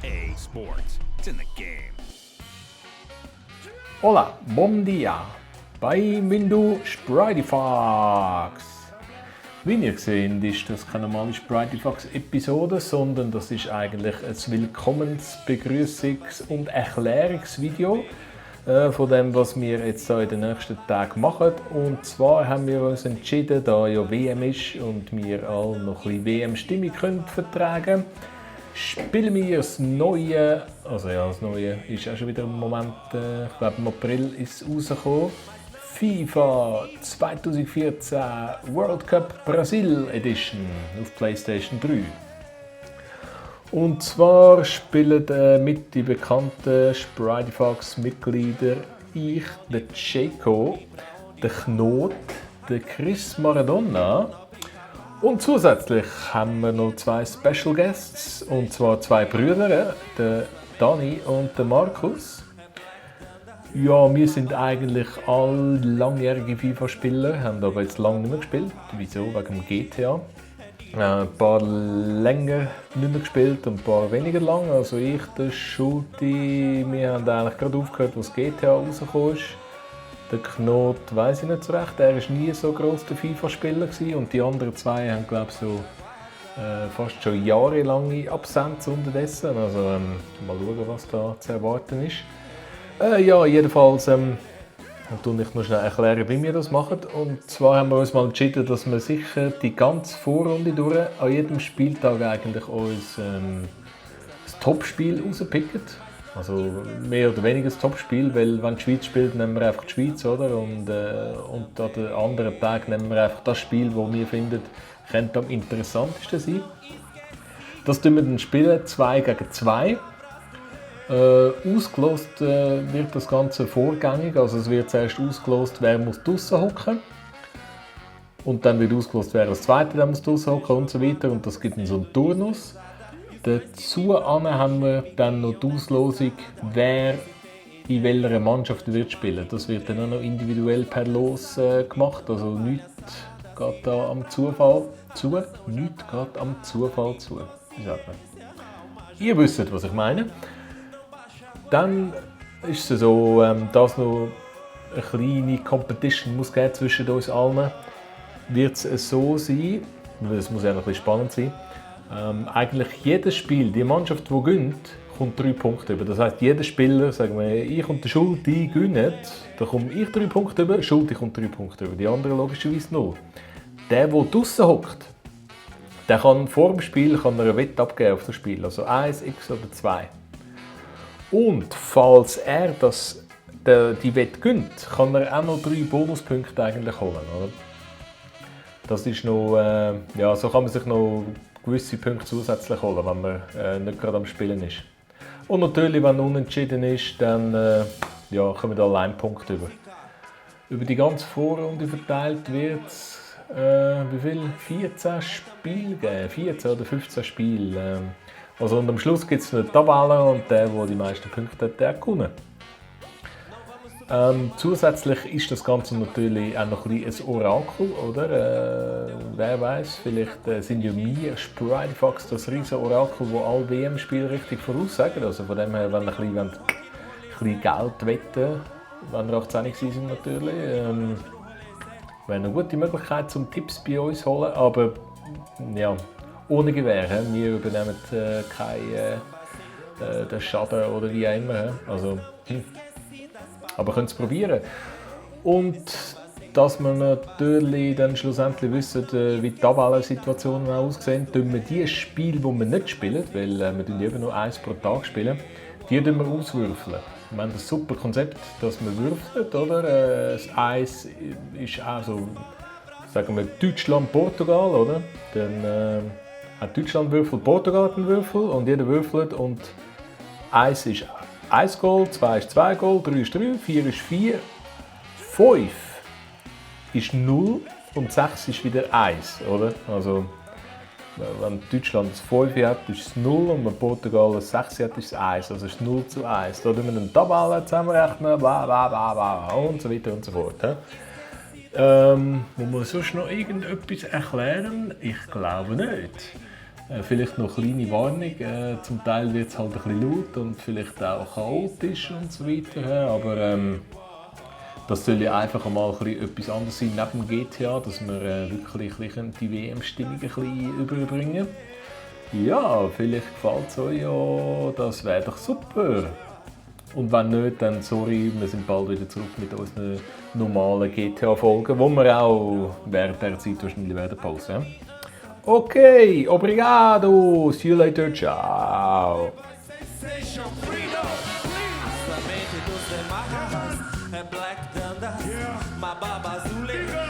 EA Sports. It's in the game. Hola, bom dia. Bem-vindo, Spritey Fox. Wie ihr seht, ist das keine normale Spritey Fox Episode, sondern das ist eigentlich ein Willkommens-, Begrüßungs- und Erklärungsvideo von dem, was wir jetzt in den nächsten Tagen machen. Und zwar haben wir uns entschieden, da ja WM ist und wir alle noch ein bisschen WM-Stimmung vertragen können, spielen wir das Neue, das Neue ist auch schon wieder im Moment, ich glaube im April ist es rausgekommen, FIFA 2014 World Cup Brasil Edition auf PlayStation 3. Und zwar spielen mit die bekannten Spritey Fox Mitglieder ich, der Jaco, der Knot, der Chris Maradona. Und zusätzlich haben wir noch zwei Special Guests, und zwar zwei Brüder, der Dani und der Markus. Ja, wir sind eigentlich alle langjährige FIFA-Spieler, haben aber jetzt lange nicht mehr gespielt. Wieso? Wegen dem GTA. Ein paar länger nicht mehr gespielt und ein paar weniger lang. Also ich, der Schulti, wir haben eigentlich gerade aufgehört, als GTA rausgekommen ist. Der Knot weiss ich nicht so recht, er war nie so gross der FIFA-Spieler und die anderen zwei haben, glaube ich, so fast schon jahrelange Absenz unterdessen. Also mal schauen, was da zu erwarten ist. Ja, jedenfalls tue ich noch schnell erklären, wie wir das machen. Und zwar haben wir uns mal entschieden, dass wir sicher die ganze Vorrunde durch an jedem Spieltag eigentlich uns das Topspiel rauspicken. Also mehr oder weniger das Topspiel, weil wenn die Schweiz spielt, nehmen wir einfach die Schweiz, oder? Und an den anderen Tagen nehmen wir einfach das Spiel, das wir finden, könnte am interessantesten sein. Das tun wir dann spielen, 2 gegen 2. Ausgelost wird das Ganze vorgängig, also es wird zuerst ausgelost, wer muss draussen hocken. Und dann wird ausgelost, wer als Zweiter dann muss draussen hocken und so weiter. Und das gibt dann so einen Turnus. Dazu haben wir dann noch die Auslosung, wer in welcher Mannschaft wird spielen. Das wird dann auch noch individuell per Los gemacht, also nichts geht da am Zufall zu. Nichts geht am Zufall zu. Wie sagt man? Ihr wisst, was ich meine. Dann ist es so, dass noch eine kleine Competition muss geben zwischen uns allen. Wird es so sein, weil es muss ja noch ein bisschen spannend sein, eigentlich jedes Spiel, die Mannschaft, die gewinnt, kommt 3 Punkte über. Das heisst, jeder Spieler, sagen wir, ich und der Schulti gewinnen, dann komme ich 3 Punkte über, Schulti kommt 3 Punkte über, die anderen logischerweise 0. Der draussen hockt, der kann vor dem Spiel eine Wette abgeben auf das Spiel, also 1, x oder 2. Und falls er die Wette gewinnt, kann er auch noch 3 Bonuspunkte eigentlich holen. Oder? Das ist noch, so kann man sich noch gewisse Punkte zusätzlich holen, wenn man nicht gerade am Spielen ist. Und natürlich, wenn unentschieden ist, dann kommen da allein Punkte über. Über die ganze Vorrunde verteilt wird es, 14 Spiele geben, 14 oder 15 Spiele. Also und am Schluss gibt es eine Tabelle und der die meisten Punkte hat, der gewonnen. Zusätzlich ist das Ganze natürlich auch noch ein bisschen ein Orakel, oder? Wer weiß, vielleicht sind ja wir Spritey Fox das riesige Orakel, das alle WM-Spiele richtig voraussagen. Also von dem her, wenn ihr ein bisschen Geld wetten, wenn ihr 18 sind natürlich, wäre eine gute Möglichkeit, zum Tipps bei uns zu holen, aber ja, ohne Gewähr. Wir übernehmen keinen den Schaden oder wie auch immer. Also, aber könnt es probieren. Und dass wir natürlich dann schlussendlich wissen, wie die Tabellensituationen aussehen, tun wir die Spiele, die wir nicht spielen, weil wir eben nur 1 pro Tag spielen, die wir auswürfeln. Wir haben ein super Konzept, dass wir würfeln, oder? Das Eis ist auch so, sagen wir Deutschland, Portugal, oder? Dann hat Deutschland Würfel, Portugal hat einen Würfel und jeder würfelt und 1 ist 1 Goal, 2 ist 2 Goal, 3 ist 3, 4 ist 4, 5 ist 0 und 6 ist wieder 1, oder? Also wenn Deutschland 5 hat, ist es 0 und wenn Portugal 6 hat, ist es 1, also ist es 0 zu 1. Da müssen wir eine Tabelle zusammenrechnen, bla bla bla bla und so weiter und so fort. Muss man sonst noch irgendetwas erklären? Ich glaube nicht. Vielleicht noch eine kleine Warnung, zum Teil wird es halt ein bisschen laut und vielleicht auch chaotisch und so weiter, aber das soll ja einfach mal ein bisschen etwas anderes sein neben GTA, dass wir wirklich ein bisschen die WM-Stimmung ein bisschen überbringen. Ja, vielleicht gefällt es euch ja, das wäre doch super. Und wenn nicht, dann sorry, wir sind bald wieder zurück mit unseren normalen GTA-Folgen, die wir auch während der Zeit wahrscheinlich werden posten. Okay, obrigado, see you later, ciao. Mente dos demais é Black Thunder, Mababa Azul.